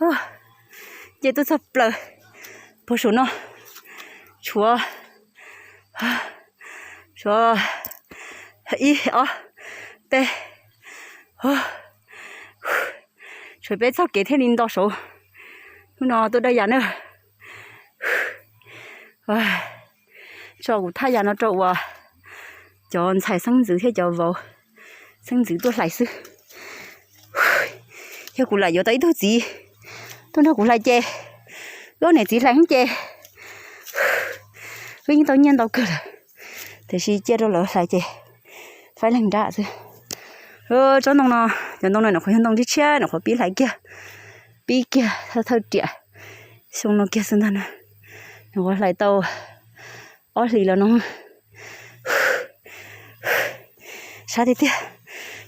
Nce tuaj txog plaws puag saum no, tshuav, tshuav ib, ob, peb, tshuav peb txoj kev thiaj li nto saud. Hnub no tuaj daj yas na. Tso kuv thaj yas no rau uas cov ntxhais xeeb ntxwv thiab cov vauv xeeb ntxwv tuaj hlais xwb. Yog kuv lam yuav tau ib tug txiv tuaj nrog kuv hlais ces, wb niam txiv hlais heev ces wb yeej tau nyiaj ntau kawg lawm, tiam sis cia rau lawv hlais ces faib leeg nrab xwb. Tsob ntoo no, cov ntoo no nyuam qhuav yog ntoo tshiab tshiab, nyuam qhuav pib hlais kiag, pib kiag thawj thawj riam xyoo no kiag xwb ntag na. Nyuam qhuav hlais tau ob hlis los no. Sab tiag tiag,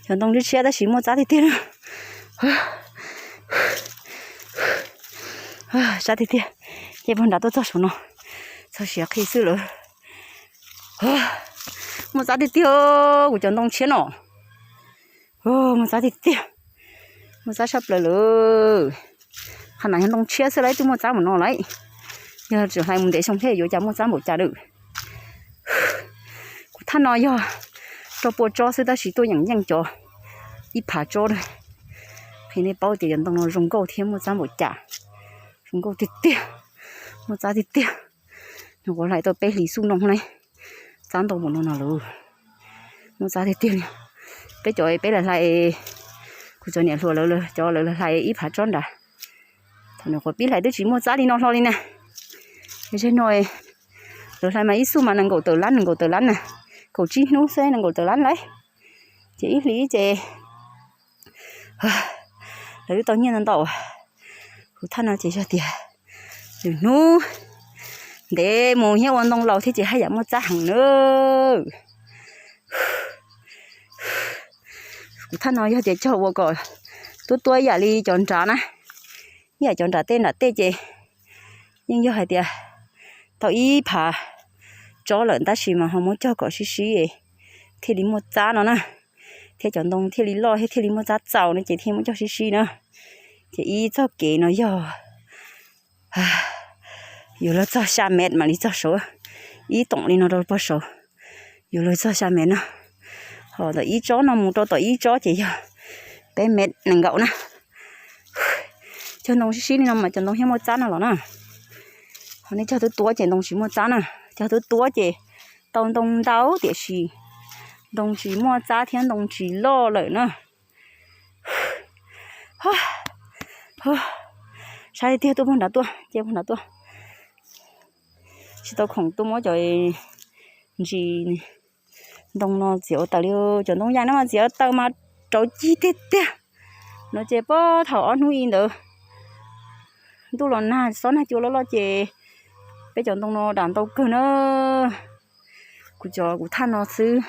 cov ntoo tshiab tshiab tab sis muaj txab tiag tiag na. Sab tiag tiag, nce puag nrad tuaj txog saum no, txog siav qhi xwb lawm. Muaj txab tiag tiag, kuv cov ntoo tshiab no. Muaj txab tiag tiag, muaj txab sab plaws lawm. Qhov no yog ntoo tshiab xwb lawm, twb muaj txab mus no lawm. Yog tseem hlais mus ntev xyoo thiab yuav cas muaj txab npaum cas lawm. Kuv thaj no yog rau pua tsob xwb tab sis tuaj yeem yeej cov ib phav tsob na. Qhia nej paub tias cov ntoo no zoo nkauj thiab muaj txab npaum cas. Zoo nkauj tiag tiag, muaj txab tiag tiag. Nyuam qhuav hlais tau peb hlis xub no ne, txab ntau npaum no no lawm. Muaj txab tiag tiag li. Peb cov peb lam hlais, kuv cov niam hluas lawv cov lawv hlais ib phav tsob nrad. Thaum nyuam qhuav pib hlais twb tsis muaj txab li no hlo li na. Ces no lawv hlais mas ib xub mas nees nkaum tawm lab, nees nkaum tawm lab na, kaum tsib hnub xwb nees nkaum tawm lab lawm. Ces ib hlis ces lawv twb tau nyiaj ntau ntau. Kuv thaj no ces yog tias lwm hnub ntev mus nyiab ua ntoo laus thiab ces haj yam muaj txab heev na. Kuv thaj no yog tias cog ua kom tuab tuab ib yam li cov nrad na, ib yam cov nram tej nram tej ces yeej yog hais tias tau ib phav tsob lawm tab sis mas ho muab cog kom sib sib thiaj li muaj txab no na, thiab cov ntoo thiaj li loj thiab thiaj li muaj txab txaus no ces thiaj muab cog sib sib na. Ces ib txoj kev no yog yuav luag txog xya mev mam li txog saud, ib toom li no rau puag saud, yuav luag txog xya mev no. Ho ntawm ib tsob no mus rau tom ib tsob ces yog peb mev nees nkaum na. Cog ntoo sib sib li no mas cov ntoo thiaj muaj txab no los na. Ho nej cog tuab tuab ces ntoo tsis muaj txab na. Cog tuab tuab ces tau ntoo ntau tiam sis ntoo tsis muaj txab thiab ntoo tsis loj lawm na. Sab tiag tiag, tuaj puag nrad tuaj, nce puag nrad tuaj. Tsis tau khoom tuaj muab cov ntsis ntoo no txiav ua tawm li. Cov ntoo yaj no mas txiav ua tawm mas rauv cig tiag tiag. No ces puag thaum ob hnub i ntawd ntuj los nag xob nag cua loj loj ces peb cov ntoo no dam ntau kawg na. Kuv cov kuv thaj no xwb,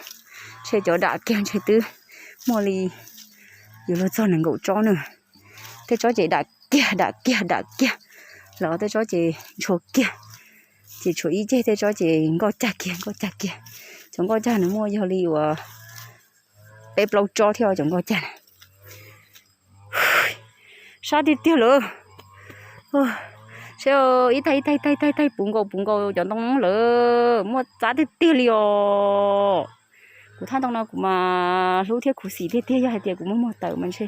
ntshe cov dam kiag ntshe twb muaj li yuav luag txog nees nkaum tsob na. Tej tsob ces dam kiag dam kiag dam kiag, los tej tsob ces ntshua kiag. Ces tshuav ib ceg tej tsob ces nkoj cag kiag nkoj cag kiag. Cov nkoj cag nws muaj yog li uas peb plaub tsob thiab cov nkoj cag na. Sab tiag tiag lawm. Seb, ib taig ib taig ib taig ib taig puv nkaus puv nkaus cov ntoo lawm, muaj txab tiag tiag li os. Kuv thaj ntoo no kuv mas hlub thiab khuv xim tiag tiag, yog hais tias kuv muaj muag tawm mas ntshe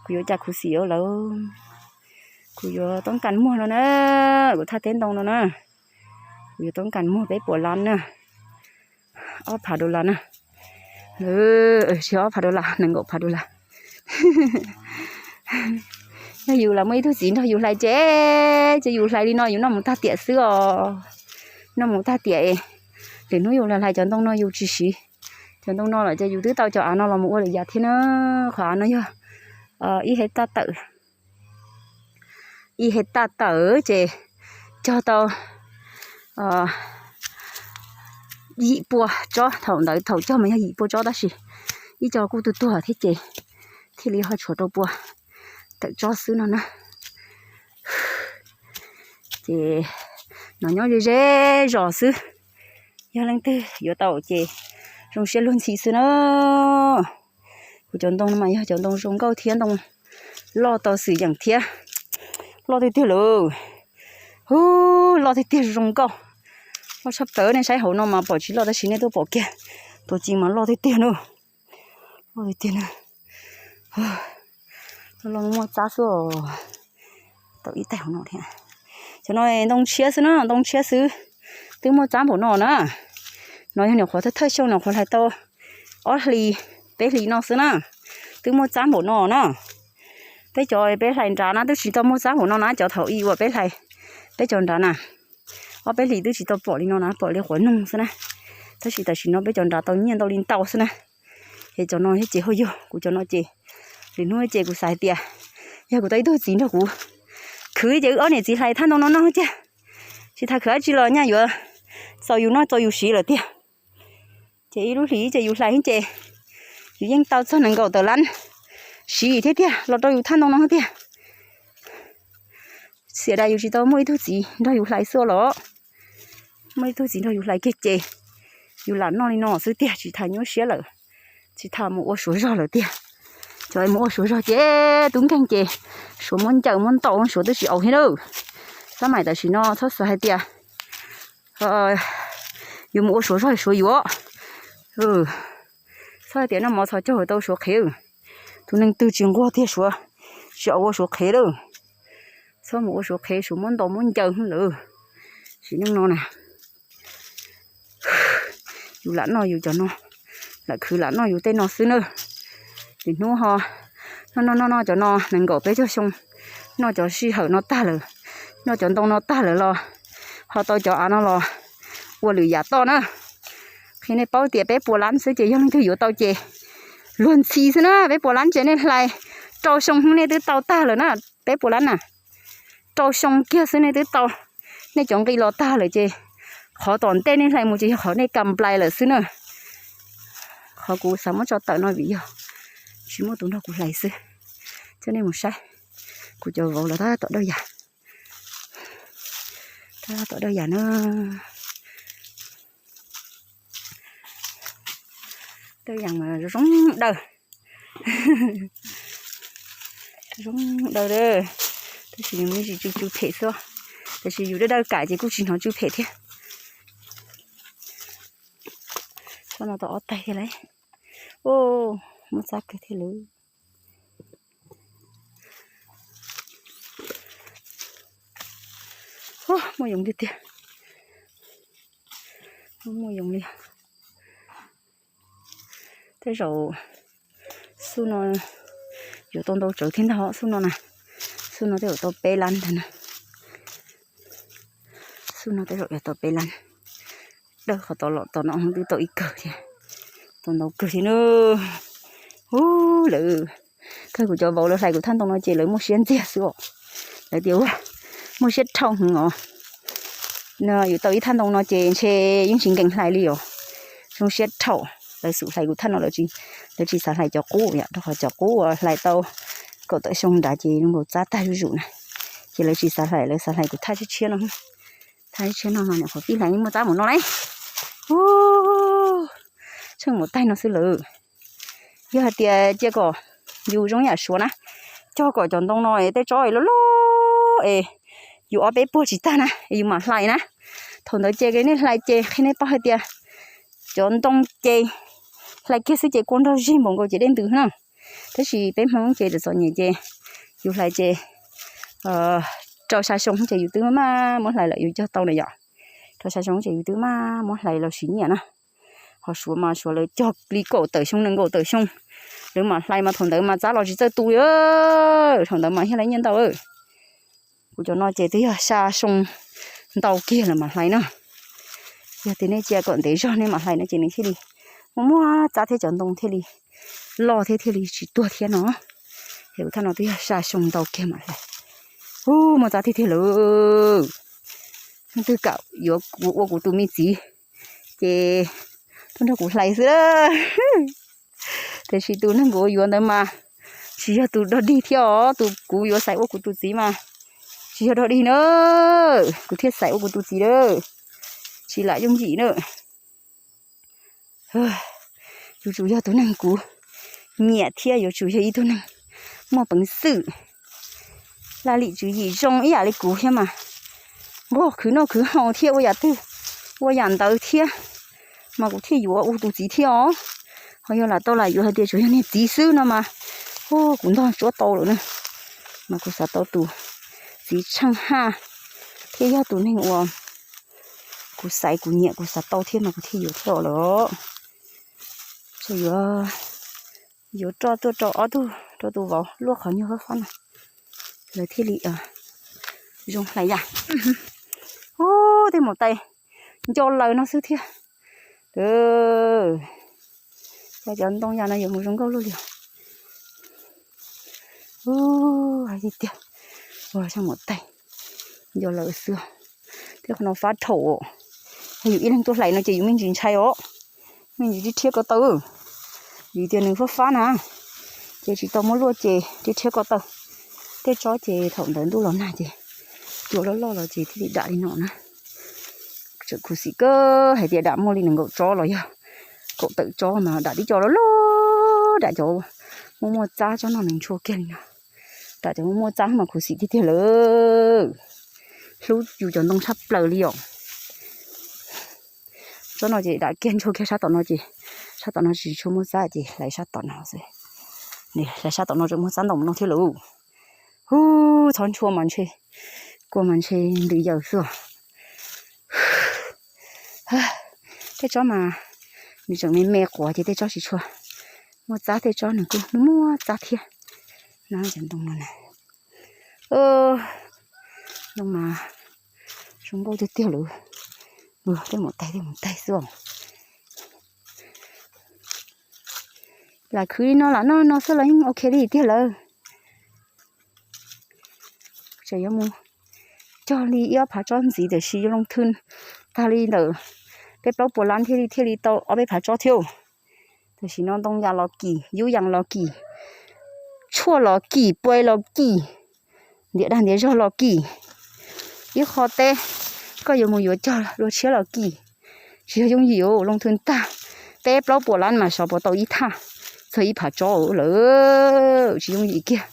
kuv yuav cas khuv xim lawm. Kuv yuav toob kas muag no na, kuv thaj teb ntoo no na, kuv yuav toob kas muag peb puas lab na, ob phav dollar na. Tsis ob phav dollar, nees nkaum phav dollar. Yog yus los muaj ib tug txiv nrog yus hlais ces, ces yus hlais li no yus noj mus tag tiam xwb os. Noj mus tag tiam, lwm hnub yus los hlais cov ntoo no yus tsis siv. Cov ntoo no lawm ces yus twb tau cov av no los mus ua lwm yam thiab na. Qhov av no yog ib hej taj tawm, ib hej taj tawm ces cog tau yim pua tsob. Thaum ntawd thaum cog mas yog yim pua tsob tab sis ib co kuj tuag tuag thiab ces thiaj li ho tshuav rau pua tawm tsob xwb no na. Ces no nyob ze ze zos xwb, yog leej twg yuav tau ces zoo siab luag ntxhi xwb na. Kuv cov ntoo no mas yog cov ntoo zoo nkauj thiab ntoo loj tau xwm yeem thiab. Loj tiag tiag lawm. Ub, loj tiag tiag zoo nkauj. Loj tshaj plaws, nej saib hauv no mas pom tsis loj tab sis nej tuaj pom kiag tus ci mas loj tiag tiag na. Loj tiag tiag na. Loj loj muaj txab xwb os. Tau ib taig hauv no thiab. Cov no ntoo tshiab xwb na, ntoo tshiab xwb. Twb muaj txab npaum no na. No yog nyuam qhuav thawj thawj xyoo nyuam qhuav hlais tau ob hlis, peb hlis no xwb na. Twb muaj txab npaum no na. Peb cov peb hlais nrad na twb tsis tau muaj txab npaum no na, cov thaum ub uas peb hlais, peb cov nrad na, ob peb hlis twb tsis tau pom li no na, pom li quav noog xwb na. Tab sis tam sim no peb cov nrad tau nyiaj ntau li ntau xwb na. Es cov no thiab ces ho yog kuv cov no ces, lwm hnub ces kuv xav hais tias yog kuv tau ib tug txiv nrog kuv khwv ces wb ob niam txiv hlais thaj ntoo no noj thiab. Tsis tas khwv dab tsi los nyaj yuav txaus yus noj txaus yus siv lawm tiag. Ces ib lub hlis ces yus hlais ces yus yeej tau txog nees nkaum tawm lab siv thiab tiag los rau yus thaj ntoo no tiag. Xiam das yus tsis tau muaj ib tug txiv nrog yus hlais xwb los. Muaj ib tug txiv nrog yus hlais kiag ces yus lam noj li no xwb tiag, tsis tas nyuaj siab lawm, tsis tas mus ua suav zog lawm tiag. Cov mus ua suav zog ces tub nkeeg ces suav muab ncaws muab ntaus suav twb tsis aus thiab na. Xab maim tam sim no txhob xav hais tias yus mus ua suav zog suav yuav. Txhob hais tias noj mov txhos caug tau suav qhev. Tus neeg twg tsis nquag tiag suav tsis aus ua suav qhev lawm. Txhob mus ua suav qhev, suav muab ntaus muab ncaws lawm. Sim neej no na, yus lam noj yus cov no, lam khwv lam noj yus tej no xwb na. Lwm hnub ho noj noj noj noj cov no nees nkaum peb caug xyoo, noj cov sij hawm no tag lawm, noj cov ntoo no tag lawm los ho tau cov av no los ua lwm yam toj na. Qhia nej paub tias peb puas lab xwb ces yog leej twg yuav tau ces luag ntxhi xwb na. Peb puas lab ces nej hlais rau xyoo nej twb tau tag lawm na. Peb puas lab na, rau xyoo kiag xwb nej twb tau. Nej cov nqi los tag lawm ces qhov tom ntej nej hlais mus ces yog qhov nej kam nplai lawm xwb na. Qhov kuv xav muab tso tawm no vim yog tsis muaj tus nrog kuv hlais xwb. Coj nej mus saib kuv cov vauv los tab tom dawj yas, tab tom dawj yas na. Dawj yas mas zoo dawj, zoo dawj, tab sis nws me ntsis tsw tsw phem xwb, tab sis yus dawj dawj kam ces kuj tsis hnov tsw phem thiab. Txhob no tau ob taig thiab lauj. Muaj txab kawg thiab lawm. Muaj yoov tiag tiag, muaj yoov li. Tej zaum xub no yuav tau ntau tsawv thiab ntag, xub no na, xub no tej zaum tau peb lab ntag na. Xub no tej zaum yuav tau peb lab. Dawj qhov tod los tom no twb tau ib kawg thiab, tau ntau kawg thiab na. Ub, lawv, kawg kuv cov vauv lawv hlais kuv thaj ntoo no ces lawv muaj siab ntxiag xwb os. Lawv tias ua muaj siab dhau heev os. Yus tau ib thaj ntoo no ces ntshe yeej tsis nkees hlais li os. Zoo siab dhau. Lawv xub hlais kuv thaj no lawv tsis xav hlais cov qub yom, rau qhov cov qub uas hlais tau kaum tawm xyoo nrad ces zoo nkaus txab tag zuj zus na. Ces lawv tsis xav hlais, lawv xav hlais kuv thaj tshiab tshiab no. Thaj tshiab no mas nyuam qhuav pib hlais muaj txab mus no lauj. Ub, tsheej mus taig no xwb lawm. Yog hais tias cia kom yus zoo yam suav na, cog kom cov ntoo no tej tsob loj loj es yus ob peb puag tsis tag na es yus mam hlais na. Thaum ntawd ces nej hlais ces qhia nej paub hais tias cov ntoo ces hlais kiag xwb ces kua nrog zig npaum nkaus ces dej ntws na. Tab sis peb Hmoob ces txom nyem ces yus hlais ces rau xya xyoo ces yus twb maj muab hlais lawm, yus cog tau na yom. Rau xya xyoo ces yus twb maj muab hlais los siv nyiaj na. Ho suav mas suav lawv cog li kaum tawm xyoo nees nkaum tawm xyoo, lawv mam hlais mas thaum ntawd mas txab los tsis txawj tu li. Thaum ntawd mas thiaj li nyiaj ntau. Kuv cov no ces twb yog xya xyoo ntau kiag lawm mam hlais na. Yog tias nej cia kom ntev zog nej mam hlais no ces nws thiaj li muaj muaj txab thiab cov ntoo thiaj li loj thiab thiaj li tsis tuag thiab no. Es kuv thaj no twb yog xya xyoo ntau kiag mam hlais. Ub, muaj txab tiag tiag lawm. Leej twg kam yuav kuv ua kuv tus me txiv ces tuaj nrog kuv hlais xwb. Tiam sis tus neeg kuv yuav ntawd mas tsis yog tus dog dig thiab os, tus kuv yuav xaiv ua kuv tus txiv mas tsis yog dog dig na. Kuv thiaj xaiv ua kuv tus txiv na, tsis lam yooj yim na. Yuav tsum yog tus neeg kuv nyiam thiab yuav tsum yog ib tug neeg muaj peev xwm. Laj lim tswv yim zoo ib yam li kuv thiab mas, nquag khwv noj khwv haus thiab ua yam twg ua yam ntawd thiab, mas kuv thiaj yuav ua tus txiv thiab os. Ho yog lam tau lam yuav hais tias tsuas yog niag txiv xwb no mas, u, kuv ntog tsuab tau lawm na. Mas kuv xav tau tus txiv tsheej haj thiab yog tus neeg uas kuv xaiv kuv nyiam kuv xav tau thiab mas kuv thiaj yuav thiab lawm. Tsuas yuav, yuav roj tuaj rau ob tug, rau tus vauv luaj qhov nyuag fab fab no, lawv thiaj li zoo hlais yam. U, tej maum tais nco laws no xwb thiab. Cov ntoo yas no yuav mus zoo nkauj luaj li. U, tiag tiag, ua zaj maum tais nco laws xwb. Thiab qhov no fab dhau, yog yus ib leeg tuaj hlais no ces yus me ntsis ntshai os, me ntsis rhiab ko taw. Vim tias nws fab fab na, ces tsis tau muab luaj ces rhiab ko taw. Tej tsob ces thaum ntawd ntuj los nag ces cua loj loj los ces thiaj li dam li no na. Tseem khuv xim kawg hais tias dam muaj li nees nkaum tsob los yog kaum tawm tsob mas dam tib co loj loj, dam cov muaj muaj txab tsob no nws ntshua kiag li no. Dam cov muaj muaj txab mas khuv xim tiag tiag lawm. Hlub yus cov ntoo tshaj plaws li os. Tsob no ces dam kiag ntshua kiag sab tom no ces sab tom no tsis tshua muaj txab ces hlais sab tom no xwb. Hlais sab tom no tseem muaj txab ntau no thiab lauj. Hu, txhob ntshua mas ntshe, kua mas ntshe ntws yaws xwb os. Tej tsob mas nws tseem me me quav ces tej tsob tsis tshua muaj txab, tej tsob nws kuj muaj muaj txab thiab. No cov ntoo no na, ntoo mas zoo nkauj tiag tiag lawm. Tej maum tais tej maum tais xwb os. Lam khwv li no lam noj no xwb los yeej ok li tiag lawm. Tseem yuav mus cog li ib ob phav tsob ntxiv tiam sis yuav loo thwj tag li ntawm peb plaub puas lab thiaj li thiaj li tau ob peb phav tsob thiab. Tam sim no ntoo yas los kim, yub yas los kim, tshuaj los kim, puas los kim, ntiav dag ntiav zog los kim. Ib qho teb koj yuav mus yuav cog luag tshiab los kim. Tsis yog yooj yim, loo thwj tag peb plaub puas lab mas xyov puas tau ib thaj, txog ib phav tsob lawm, tsis yooj yim kiag.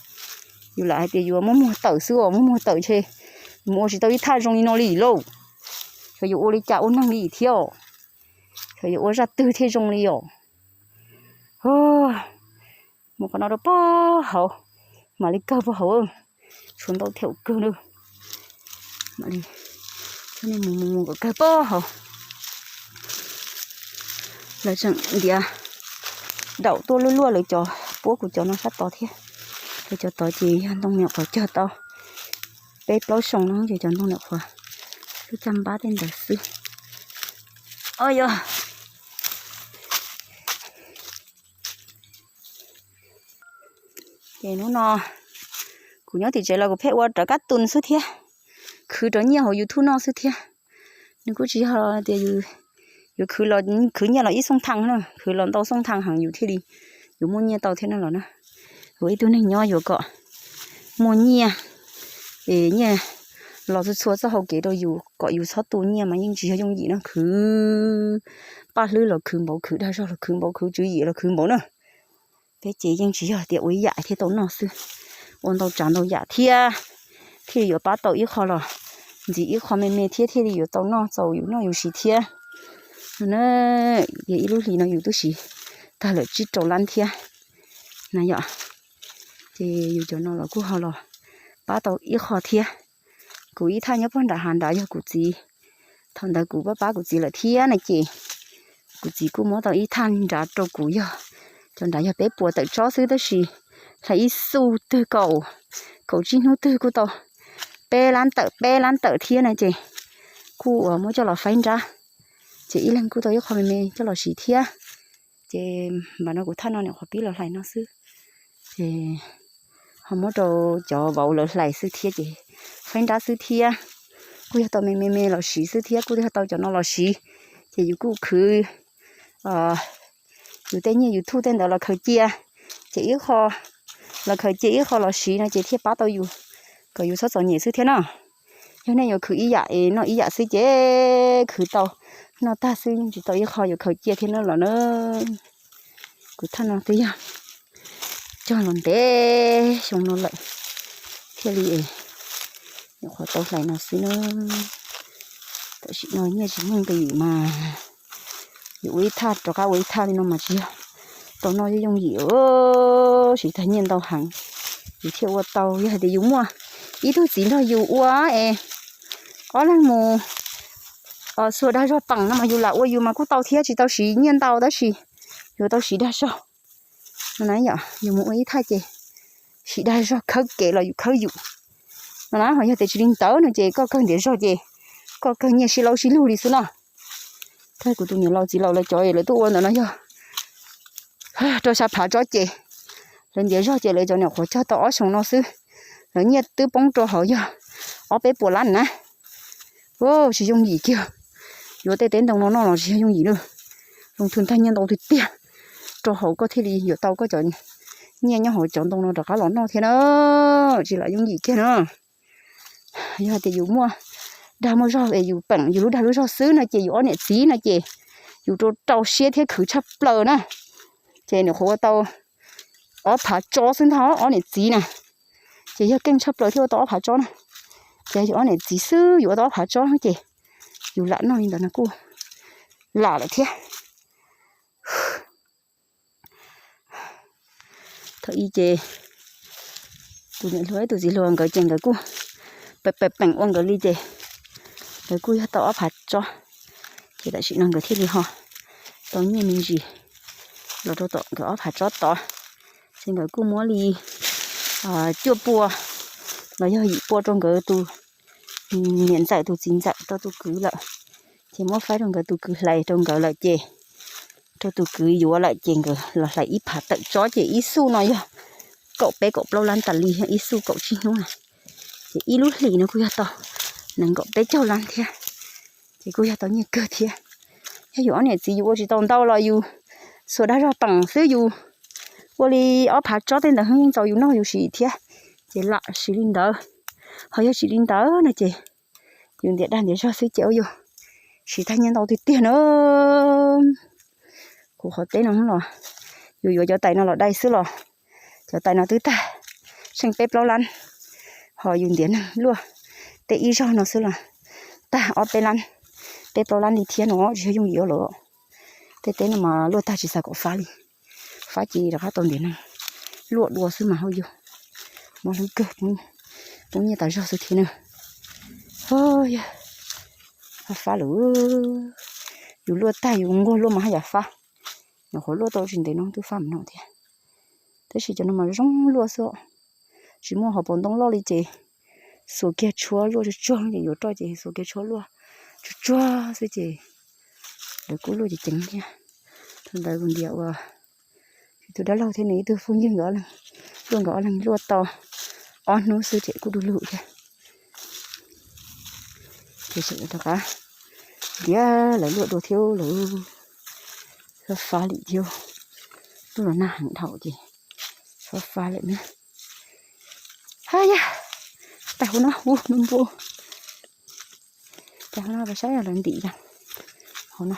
Yus lam hais tias yuav muab muag tawm xwb os, muab muag tawm ntshe mus ua tsis tau ib thaj zoo li no li lauj. Xyov yuav ua li cas ua neeg li thiab os. Xyov yuav ua zaj twg thiaj zoo li os. Mus qhov no rau pog hauv, mam li kawg pog hauv. Tshuav ntau thiab kawg na. Mam li coj nej mus mus mus kom kawg pog hauv. Lawv tseem ntiav daum tuaj luaj luaj lawv cov, puab kuv cov no sab tod thiab. Lawv cov tod ces yog ntoo nyuam qhuav cog tau peb plaub xyoo no ces cov ntoo nyuam qhuav lub caj npab tej ntawd xwb. Au yog. Ces hnub no kuv nyob tim tsev los kuv pheej ua rawv kab tus xwb thiab, khwv rawv nyiaj hauv YouTube noj xwb thiab. Nws kuj tsis yog tias yus, yus khwv los khwv nyiaj los ib xooj thaj na, khwv los ntau xooj thaj heev yus thiaj li yuav muaj nyiaj tau thiab no los na. Ua ib tug neeg nyob yuav kom muaj nyiaj es nyiaj los txhua txhua txoj hau kev rau yus kom yus txhob tu nyiaj mas yeej tsis yog yooj yim no, khwv paj hlwb los khwv npaum, khwv dag zog los khwv npaum, khwv tswv yim los khwv npaum na. Peb ces yeej tsis yog tias ua ib yam thiaj tau noj xwb, ua ntau tsav ntau yam thiab thiaj li yuav pab tau ib qho los ntxiv ib qho me me thiab thiaj li yuav tau noj txaus yus noj yus siv thiab. No na, yog ib lub hlis no yus twb siv tag lawm tsib rau lab thiab na yom. Ces yus cov no los kuj ho los pab tau ib qho thiab. Kuv ib thaj nyob pog nram hav nrad yog kuv txiv, thaum ntawd kuv pab pab kuv txiv lawm thiab na ces kuv txiv kuj muab tau ib thaj nrad rau kuv, yog cov nrad yog peb puas tawm tsob xwb tab sis hlais ib xuj twg kaum, kaum tsib hnub twg kuj tau peb lab tawm peb lab tawm thiab na ces kuj uas muab coj los faib nrab, ces ib leeg kuj tau ib qho me me coj los siv thiab. Ces npam no kuv thaj no nyuam qhuav pib los hlais no xwb, ces ho muab rau cov vauv lawv hlais xwb thiab ces faib nrab xwb thiab. Kuj yog tau me me me los siv xwb thiab, kuj yog tau cov no los siv, ces yus kuj khwv yus tej nyiaj YouTube tej ntawd los khaws cia, ces ib qho los khaws cia ib qho los siv no ces thiaj pab tau yus kom yus txhob txom nyem xwb thiab no. Yog nej yuav khwv ib yam es noj ib yam xwb ces khwv tau noj tag xwb yeej tsis tau ib qho yuav khaws cia thiab no los na. Kuv thaj no twb yog cog los ntev xyoo no lawm, thiaj li nyuam qhuav tau hlais no xwb na. Tam sim no nyiaj tsis muaj nqis mas yus ua ib thaj rov qab ua ib thaj li no mas tsis yog tau noj yooj yim, tsis tas nyiaj ntau heev yus thiaj ua tau. Yog hais tias yus muaj ib tug txiv nrog yus ua es ob leeg mus xuas dag zog peem no mas yus lam ua yus mas kuj tau thiab, tsis tau siv nyiaj ntau tab sis yus tau siv dag zog no na yom. Yus mus ua ib thaj ces siv dag zog khawb kev los yus khawb yus no na. Ho yog tias tsis li ntawd no ces koj kawg ntiav zog ces koj kawg nyiaj sib laub sib lug li xwb no. Tag kuv tus niam laus txiv laus lawv cov lawv tuaj ua ntawm no yog rau xya phav tsob ces lawv ntiav zog ces lawv cov nyuam qhuav cog tau ob xyoos no xwb, lawv nyiaj twb poob rau hauv yog ob peb puas lab na. Tsis yooj yim kiag, yuav tej teb ntoo no noj los tsis yog yooj yim na. Loo thwm tag nyiaj ntau tiag tiag rau hauv koj thiaj li yuav tau koj cov nyiaj nyob hauv cov ntoo no rov qab los noj thiab na. Tsis lam yooj yim kiag na. Yog hais tias yus muaj dag muaj zog es yus peem yus lub dag lub zog xwb no ces yus ob niam txiv no ces yus rau rau siab thiab khwv tshaj plaws na. Ces nyuam qhuav ua tau ob phav tsob xwb ntag ob niam txiv na. Ces yog keej tshaj plaws thiaj ua tau ob phav tsob na. Ces yus ob niam txiv xwb yus ua tau ob phav tsob ces yus lam noj li ntawd no kuj lam lawm thiab. Thaum ub ces tus niam hluas ib tus txiv hluas nkawd ces nkawd kuj peem peem ua nkawd li ces nkawd kuj yog tau ob phav tsob. Ces tam sim no nkawd thiaj li ho tau nyiaj me ntsis los rau tom nkawd ob phav tsob tod. Ces nkawd kuj muab li cuaj pua los yog yim pua rau nkawd tus niam ntxawm tus txiv ntxawm rau tus kwv lawm. Ces muab faib rau nkawd tus kwv hlais rau nkawd lawm ces rau tus kwv yuav lawm ces nkawd los hlais ib phav tawm tsob ces ib xuj no yog kaum peb kaum plaub lab tas li, ib xuj kaum tsib hnub na. Ces ib lub hlis no kuj yog tau nees nkaum peb caug lab thiab. Ces kuj yog tau nyiaj kawg thiab. Yog yus ob niam txiv yus ua tsis tau ntau los yus xuas dag zog peem xwb yus ua li ob phav tsob tej ntawd yeej txaus yus noj yus siv thiab. Ces lam siv li ntawd. Ho yog tsis li ntawd no ces yus ntiav dag ntiav zog xwb ces ua yus siv tag nyiaj ntau tiag tiag na. Kuv qhov teb no los yus yuav cov tais no los dai xwb los cov tais no twb tag seej peb plaub lab. Ho yus ntiav neeg luaj tej ib zaug no xwb los tag ob peb lab, peb plaub lab li thiab no tsis yog yooj yim lawm. Tej teb no mas luaj tag tsis xav kom fab li, fab ces rov qab tau ntiav neeg luaj dua xwb mas hauj yug muab hlwb kawg poob nyiaj tas zog xwb thiab na. Yog fab lawm, yus luaj tag yus nquag luaj mas haj yam fab. Nyuam qhuav luaj tau tsis ntev no twb fab mus no thiab. Tab sis cov no mas zoo luaj xwb, tsis muaj hauv paus ntoo loj li ces xuas kiag tshuab luaj tsuag tsuag ces yuav roj ces xuas kiag tshuab luaj tsuag tsuag xwb ces lawv kuj luaj ceev ceev thiab. Thaum ntawd kuv ntiav ua tus dab laug thiab nws ib tug phooj ywg nkawd ob leeg, luaj nkawd ob leeg luaj tau ob hnub xwb ces kuj du lug thiab. Ces tseem rov qab ntiav lawv luaj dua thiab lawv fab fab li thiab. Lub los nag heev dhau ces fab fab lawm na. Haj yam, tais hauv no hu npua, tais hauv no pas saib lawv ntim yam hauv no.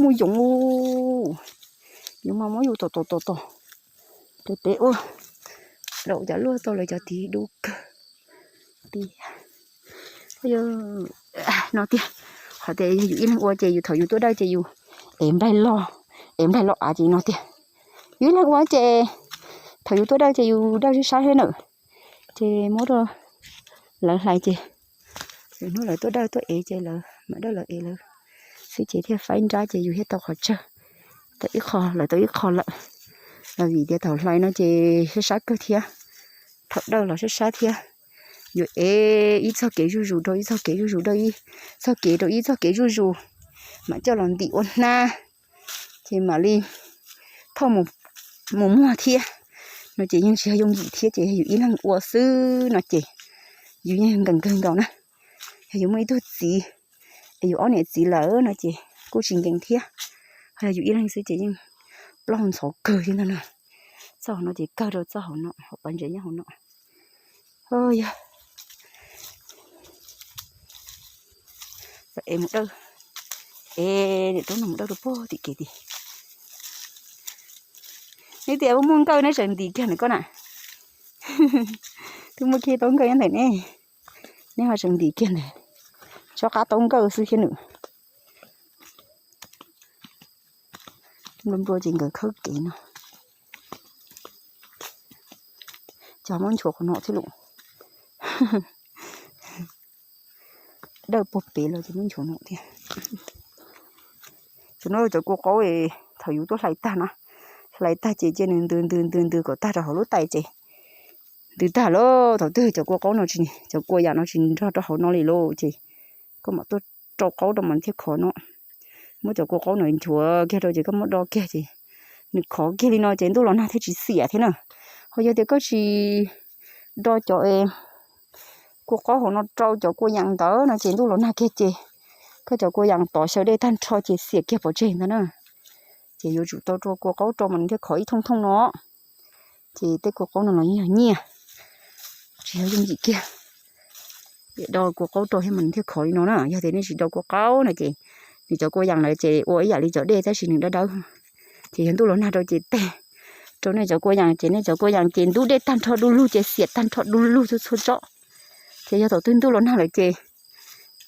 Muaj yoov, yoov mas muab yus tom tom tom tom, pem pem ua, lawv cov luaj tau lawv cov tid dub kawg. Tiag no tiag, qhov tias yog yus ib leeg ua ces yus thaum yus tuaj dawj ces yus ev nplaig loj, ev nplaig loj av ces no tiag. Yus ib leeg ua ces thaum yus tuaj dawj ces yus dawj sib sab thiab nawm, ces muab rau lawv hlais ces hnub lawv tuaj dawj tuaj ev ces lawv mam dawj lawv ev lawv xwb ces thiaj faib nrab ces yus thiaj tau qhov tsawg, tau ib qho lawv tau ib qho lawm. Los vim tias thaum hlais no ces sab sab kawg thiab, thaum dawj los sab sab thiab. Yus ev ib txoj kev zuj zus rau ib txoj kev zuj zus rau ib txoj kev rau ib txoj kev zuj zus, mam coj los ntim ua hnab, ces mam li thauj mus muag thiab no ces yeej tsis yog yooj yim thiab ces yog yus ib leeg ua xwb no ces yus yeej nkees kawg nkaus na. Yog yus muaj ib tug txiv es yus ob niam txiv lawm no ces kuj tsis nkees thiab. Ho yog yus ib leeg xwb ces yeej plaub hau ntxhov kawg thiab ntag na. Txoj hauv no ces kawg rau txoj hauv no, hauv pas ntses nyob hauv no. Yog txawm ev mus dawj, ev niam roob no mus dawj rau puag tim kev tid. Neb tias muaj nkawj neb tseem ntim kiag ntawm koj na. Twb muaj kiag tau nkawj nyob ntawm neb, neb ho tseem ntim kiag ntawm. Tsob qab tau nkawj xwb thiab nws. Nplua nplua ces nkawd khawb kev no. Cov muab nchuav qhov no thiab lawm. Dawj puag pem los ces muab nchuav no thiab. Tam no cov kua qaub thaum yus tuaj hlais tag na, hlais tag ces cia nws ntws ntws ntws ntws kom tag rau hauv lub tais ces ntws tag lawm. Thaum twg cov kua qaub no tsis, cov kua yam no tsis nrog rau hauv no li lawm ces koj mam tuaj rau qaub rau mas thiaj khov no. Muab cov kua qaub no nchuav kiag rau ces koj muab do kiag ces nws khov kiag li no ces ntuj los nag thiaj tsis xiam thiab na. Ho yog tias koj tsis do cov kua qaub hauv no rau cov kua yas ntawd no ces ntuj los nag kiag ces koj cov kua yas tov xyaw dej tag nrho ces xiam kiag pov tseg ntag na. Ces yuav tsum tau rau kua qaub rau mas nws thiaj khov ib thooj thooj no. Ces tej kua qaub no los yeej yog nyiaj, tsis yog yooj yim kiag. Do kua qaub rau thiab mas nws thiaj khov li no na. Yog tias nej tsis do kua qaub no ces nws cov kua yas lawm ces ua ib yam li cov dej tab sis nws dawb dawb. Ces yog ntuj los nag rau ces teg rau nej cov kua yas ces nej cov kua yas ces ntub dej tag nrho du lug ces xiam tag nrho du lug txhua txhua tsob. Ces yog thaum twg ntuj los nag lawm ces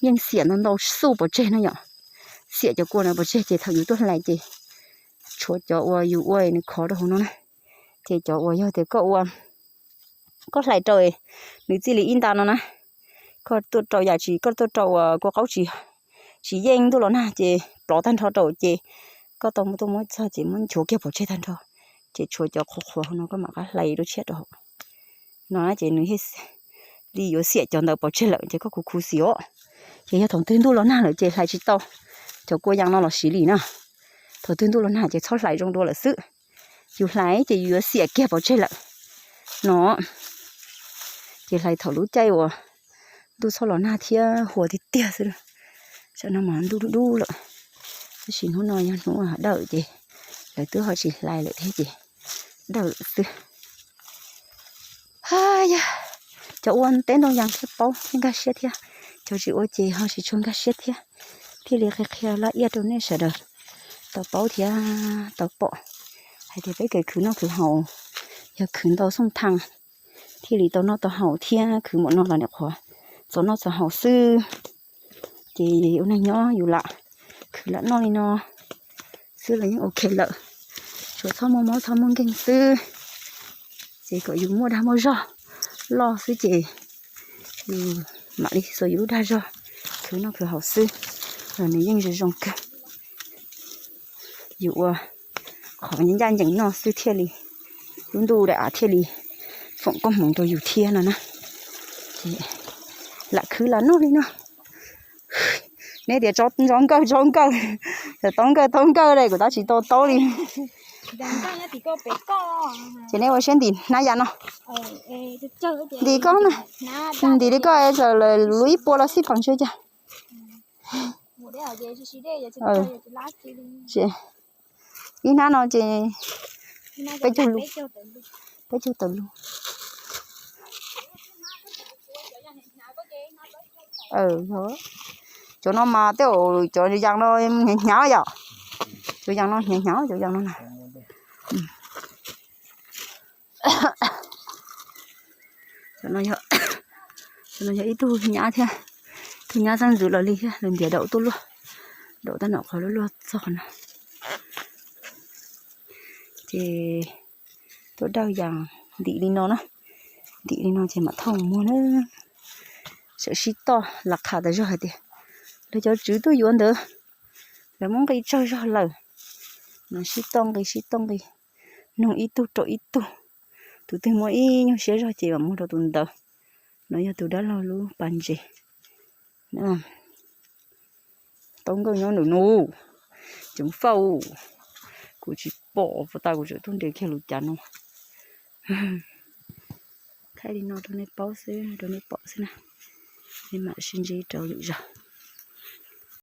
yeej xiam ntau ntau xuj pov tseg no yom. Xiam cov kua no pov tseg ces thaum yus tuaj hlais ces tshuav cov uas yus ua nws khov rau hauv no na. Ces cov uas yog tias koj ua, koj hlais rau nws txij li ib nta no na, koj tuaj rau yam tsis, koj tuaj rau uas kua qaub tsis, tsis yeej ntuj los nag ces plov tag nrho rau ces koj tau tuaj muab txog ces muab nchuav kiag pov tseg tag nrho. Ces tshuav cov qhuav qhuav hauv no koj mam qab hlais rau tshiab rau hauv no ces nws li yuav xiam cov ntawd pov tseg lawm ces koj kuv khuv xim os. Ces yog thaum twg ntuj los nag lawm ces hlais tsis tau cov kua yas no los siv li na. Thaum twg ntuj los nag ces txhob hlais zoo dua lawm xwb. Yus hlais ces yus yuav xiam kiag pov tseg lawm no. Ces hlais thaum lub caij uas ntuj txhob los nag thiab hua tiag tiag xwb. Tam no mas ntuj dub dub lawm, tab sis hnub no yog hnub dawm ces lawv twb ho tsis hlais lawm thiab ces dawm lawm xwb. Yog cov ua teb ntoo yas thiaj paub thiab nkag siab thiab, cov tsis ua ces ho tsis tshua nkag siab thiab. Thiaj li qhia qhia laj iaj rau nej sawv daws tau paub thiab tau pom hais tias peb kev khwv noj khwv haus yog khwv ntau xooj thee thiaj li tau noj tau haus thiab, khwv npaum no los nim qhuav txaus noj txaus haus xwb. Ces ua neeg nyob yus lam khwv lam noj li no xwb los yeej ok lawm, tsuas txhob muaj mob txhob muaj nkeeg xwb. Ces kom yus muaj dag muaj zog loj xwb ces yus mam li xuas yus lub dag zog khwv noj khwv haus xwb los nws yeej zoo zoo kawg. Yus ua qhov ncaj ncees noj xwb thiaj li lub ntuj daim av thiaj li foom koob hmoov rau yus thiab no na. Ces lam khwv lam noj li no. Neb tias tsob nkawj tsob nkawj, tau nkawj tau nkawj li kuv tab tsis tau taub li. Ces neb ua siab ntim hnab yas no. Ntim koj na, ntim li koj lawm lub ib puas los xij pheem tsis cas. Ib hnab no ces peb caug lus, peb caug tawm lus. Cov no mas tej zaum cov yas no hnyav hnyav yom. Cov yas no hnyav hnyav cov yas no na. Cov no yog ib tug nyab thiab, tug nyab xeeb ntxwv los li thiab, lawv ntiav daum tuaj luaj, daum tab nom qhov luaj luaj txog qhov no. Ces tuaj dawj yas ntim li no na, ntim li no ces mam thauj muag na. Sawv sib toj las qha tas zog hais tias lawv cov tswv tuaj yuav ntawd, lawv muab nqi tsawg zog lawm. No sib toj nqi sib toj nqi, noog ib tug rau ib tug, tus twg muaj ib nyuag siab zog ces mam muag rau tus ntawd. No yog tus dab laug lub pas ntses. Tau nkawj nyob nws nus, ceev faj. Kuv tsis pom puas tas kuv tseem tuaj nres kiag lub cav no. Thaij li no rau nej paub xwb, rau nej pom xwb na. Nej mam sib ntsib rau lwm zaus.